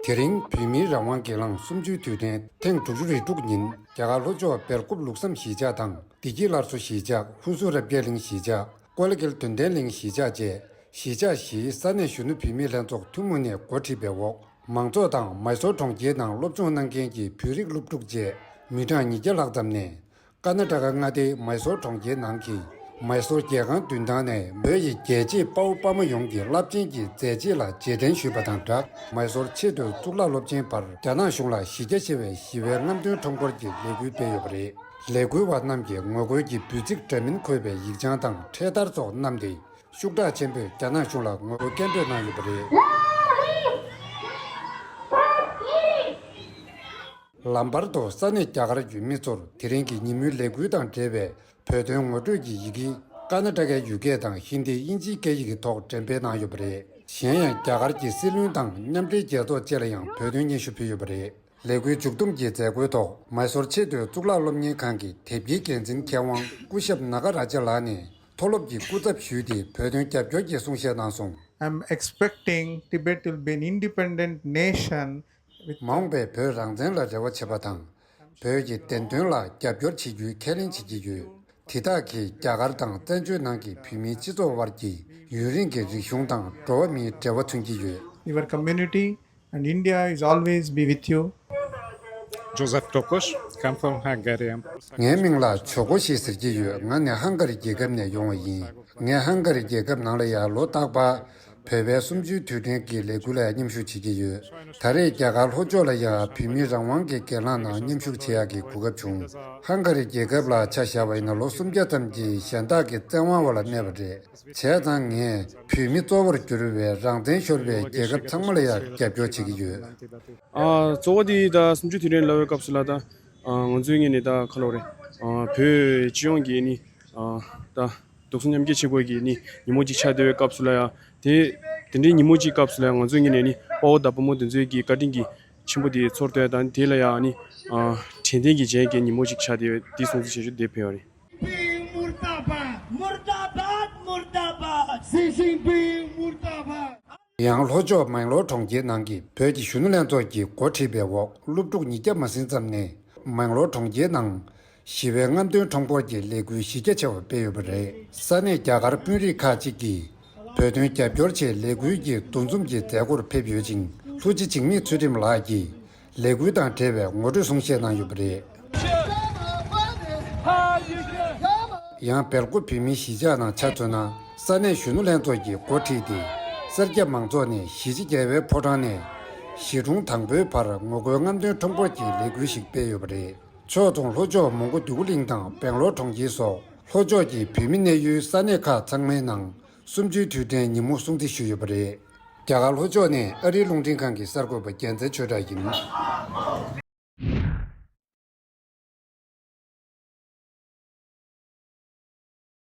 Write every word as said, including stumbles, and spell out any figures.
དེ་རིང་བོད་མིའི་རང་དབང་སྒེར་ལངས་གསུམ་བཅུའི་དུས་དྲན་ཐེངས་དྲུག་ཅུ་རེ་དྲུག་ཉིན། རྒྱ་གར་ལྷོ་ཕྱོགས་སྦེལ་ཀོབ་ལུགས་བསམ་གཞིས་ཆགས་དང་བདེ་སྐྱིད་སླར་གསོ་གཞིས་ཆགས། ཧུན་སུར་རབ་རྒྱས་གླིང་གཞིས་ཆགས། ཀོ་ལ་གྷལ་དོན་ལྡན་གླིང་གཞིས་ཆགས་བཅས་གཞིས་ཆགས་བཞིའི་ས་གནས་གཞོན་ནུ་བུད་མེད་ལྷན་ཚོགས་ཐུན་མོང་ནས་འགོ་ཁྲིད་པའི་འོག་མང་ཚོགས་དང་མའི་སོར་གྲོང་ཁྱེར་ནང་སློབ་སྦྱོང་གནང་མཁན་གྱི་བོད་རིགས་སློབ་ཕྲུག་བཅས་མི་གྲངས་ཉིས་བརྒྱ་ལྷག་ཙམ་ནས། ཀར་ན་ཊ་ཀ་མངའ་སྡེའི་མའི་སོར་གྲོང་ཁྱེར་ནང་གི་མའི་སོར་རྒྱལ་ཁང་མདུན་ཐང་ནས་བོད་ཡི་རྒྱལ་གཅེས་དཔའ་བོ་དཔའ་མོ་ཡོངས་ཀྱི་རླབས་ཆེན་གྱི་མཛད་རྗེས་ལ་རྗེས་དྲན་ཞུས་པ་དང་སྦྲགས། མའི་སོར་ཆེས་མཐོའི་གཙུག་ལག་སློབ་ཆེན་བར་རྒྱ་ནག་གཞུང་ལ་གཞི་རྒྱ་ཆེ་བའི་ཞི་བའི་རྔམ་སྟོན་ཁྲོམ་སྐོར་གྱི་ལས་འགུལ་སྤེལ་ཡོད་པ་རེད། ལས་འགུལ་བ་རྣམས་ཀྱིས་ངོ་རྒོལ་གྱི་འབོད་ཚིག་འདྲ་མིན་འཁོད་པའི་ཡིག་བྱང་དང་འཕྲེད་དར་སོགས་བསྣམས་ཏེ། ཤུགས་དྲག་ཆེན་པོས་རྒྱ་ནག་གཞུང་ལ་ངོ་རྒོལ་སྐད་འབོད་གནང་ཡོད་པ་རེད། ལམ་བར་དུ་ས་གནས་རྒྱ་གར་གྱི་མི་ཚོར་དེ་རིང་གི་ཉིན་མོའི་ལས་འགུལ་དང་འབྲེལ་བའི་བོད་དོན་ངོ་སྤྲོད་ཀྱི་ཡི་གེ། ཀར་ན་ཊ་ཀའི་ཡུལ་སྐད་དང་ཧིན་དི། དབྱིན་ཇིའི་སྐད་ཡིག་གི་ཐོག་འགྲེམས་སྤེལ་གནང་ཡོད་པ་རེད། གཞན་ཡང་རྒྱ་གར་གྱི་སྲིད་བློན་དང་མཉམ་འབྲེལ་རྒྱལ་ཚོགས་བཅས་ལ་ཡང་བོད་དོན་སྙན་ཞུ་ཕུལ་ཡོད་པ་རེད། ལས་འགུལ་མཇུག་བསྡོམས་ཀྱི་མཛད་སྒོའི་ཐོག་མའི་སོར་ཆེས་མཐོའི་གཙུག་ལག་སློབ་གཉེར་ཁང་གི་དེབ་སྐྱེལ་འགན་འཛིན་མཁས་དབང་སྐུ་ཞབས་ན་ག་ར་ཇ་ལགས་ནས་མཐོ་སློབ་ཀྱི་སྐུ་ཚབ་ཞུས་ཏེ་བོད་དོན་རྒྱབ་སྐྱོར་གྱི་གསུང་བཤད་གནང་སོང་། I'm expecting Tibet will be an independent nation with མ་འོངས་པའི་བོད་རང་བཙན་ལ་རེ་བ་བྱེད་པ་དང་། བོད་ཀྱི་བདེན་དོན་ལ་རྒྱབ་སྐྱོར་བྱེད་རྒྱུའི་ཁས་ལེན་བྱེད་ཀྱི་ཡོད། དེ་དག་གིས་རྒྱ་གར་དང་བཙན་བྱོལ་ནང་གི་བོད་མིའི་སྤྱི་ཚོགས་དབར་གྱི་ཡུན་རིང་གི་རིག་གཞུང་དང་འགྲོ་བ་མིའི་འབྲེལ་བ་མཚོན་གྱི་ཡོད། Your community and India is always be with you. Joseph Tokosh, come from Hungary. ངའི་མིང་ལ་ཇོ་ཀོ་ཤི་ཟེར་གྱི་ཡོད། ང་ནི་ཧང་ག་རི་རྒྱལ་ཁབ་ནས་ཡོང་བ་ཡིན། ངས་ཧང་ག་རི་རྒྱལ་ཁབ་ནང་ལ་ཡང་ལོ་རྟག་པར་བོད་པའི་གསུམ་བཅུའི་དུས་དྲན་གྱི་ལས་འགུལ་ལ་མཉམ་ཞུགས་བྱེད་ཀྱི་ཡོད། ད་རེས་རྒྱ་གར་ལྷོ་ཕྱོགས་ལ་ཡང་བོད་མིའི་རང་དབང་གི་སྒེར་ལངས་ནང་མཉམ་ཞུགས་བྱེད་ཡག་གི་གོ་སྐབས་བྱུང་། ཧང་ག་རི་རྒྱལ་ཁབ་ལ་ཆ་བཞག་པ་ཡིན་ན་ལོ་སུམ་བརྒྱ་ཙམ་གྱི་གཞན་དག་གི་བཙན་དབང་འོག་ལ་གནས་པ་རེད། བྱས་ཙང་ངས་བོད་མི་གཙོ་བོར་གྱུར་པའི་རང་བཙན་ཤོར་བའི་རྒྱལ་ཁབ་ཚང་མ་ལ་ཡང་རྒྱབ་སྐྱོར་བྱེད་ཀྱི་ཡོད། ཨ་གཙོ་བོ་དེ་ད་གསུམ་བཅུའི་དུས་དྲན་ལབ་པའི་སྐབས་སུ་ལ་ད་ཨ་ང་ཚོའི་ངོས་ནས་ད་ག་ལབ་རེད། ཨ་བོད་སྤྱི་ཡོངས་ཀྱི་ནི་ཨ་ད་སྡུག་བསྔལ་མཉམ་སྐྱེད་བྱེད་དགོས་ཀྱི་ནི་ཉིན་མོ་གཅིག་ཆགས་བསྡད་པའི་སྐབས་སུ་ལ་ཡང་དེ་དེ་འདྲའི་ཉིན་མོ་གཅིག་སྐབས་སུ་ལ་ཡང་ང་ཚོའི་ངོས་ནས་ནི་དཔའ་བོ་དང་དཔའ་མོ་དེ་ཚོའི་གི་བཀའ་དྲིན་གྱི་ཆེན་པོ་དེ་ཚོར་ཏེ་ད་དེ་ལ་ཡང་ནི་ཨ་དྲན་རྟེན་གྱི་རྗེས་ཀྱི་ཉིན་མོ་གཅིག་ཆགས་བསྡད་པའི་དེ་སྲུང་བརྩི་བྱེད་རྒྱུ་དེ་ཕེབས་པ་རེད། Murdabaad, murdabaad, murdabaad. Xi Jinping murdabaad. ཡང་ལྷོ་ཕྱོགས་མེང་ལོར་གྲོང་ཁྱེར་ནང་གི་བོད་ཀྱི་གཞོན་ནུ་ལྷན་ཚོགས་ཀྱིས་འགོ་ཁྲིད་པའི་འོག་སློབ་ཕྲུག་ཉིས་བརྒྱ་མ་ཟིན་ཙམ་ནས་མེང་ལོར་གྲོང་ཁྱེར་ནང་ཞི་བའི་རྔམ་སྟོན་ཁྲོམ་སྐོར་གྱི་ལས་འགུལ་གཞི་རྒྱ་ཆེ་བ་སྤེལ་ཡོད་པ་རེད། ས་གནས་རྒྱ་གར་དཔོན་རིགས་ཁག་ཅིག་གིས་བོད་དོན་རྒྱབ་སྐྱོར་ཆེད་ལས་འགུལ་གྱི་འདུ་འཛོམས་ཀྱི་མཛད་སྒོར་ཕེབས་ཡོད་ཅིང་། ལྷུ་ཅི་འཇིགས་མེད་ཚུལ་ཁྲིམས་ལགས་ཀྱིས་ལས་འགུལ་དང་འབྲེལ་བའི་ངོ་སྤྲོད་གསུང་བཤད་གནང་ཡོད་པ་རེད། ཡང་སྦེལ་ཀོབ་བོད་མིའི་གཞིས་ཆགས་ནང་ཆ་མཚོན་ན། ས་གནས་གཞོན་ནུ་ལྷན་ཚོགས་ཀྱིས་འགོ་ཁྲིད་དེ། སེར་སྐྱ་མང་ཚོགས་ནས་གཞིས་བྱེས་རྒྱལ་བའི་ཕོ་བྲང་ནས་གཞིས་གྲོང་དང་པོའི་བར་ངོ་རྒོལ་རྔམ་སྟོན་ཁྲོམ་སྐོར་གྱི་ལས་འགུལ་ཞིག་སྤེལ་ཡོད་པ་རེད། ཕྱོགས་མཚུངས་ལྷོ་ཕྱོགས་མོན་གྷོ་འདོད་རྒུ་གླིང་དང་སྦེང་ལོར་གྲོང་ཁྱེར་སོགས་ལྷོ་ཕྱོགས་ཀྱི་བོད་མི་གནས་ཡུལ་ས་གནས་ཁག་ཚང་མའི་ནང་གསུམ་བཅུའི་དུས་དྲན་ཉིན་མོ་སྲུང་བརྩི་ཞུས་ཡོད་པ་རེད། རྒྱ་གར་ལྷོ་ཕྱོགས་ནས་ཨ་རིའི་རླུང་འཕྲིན་ཁང་གི་གསར་འགོད་པ་རྒྱལ་མཚན་ཆོས་གྲགས་ཡིན།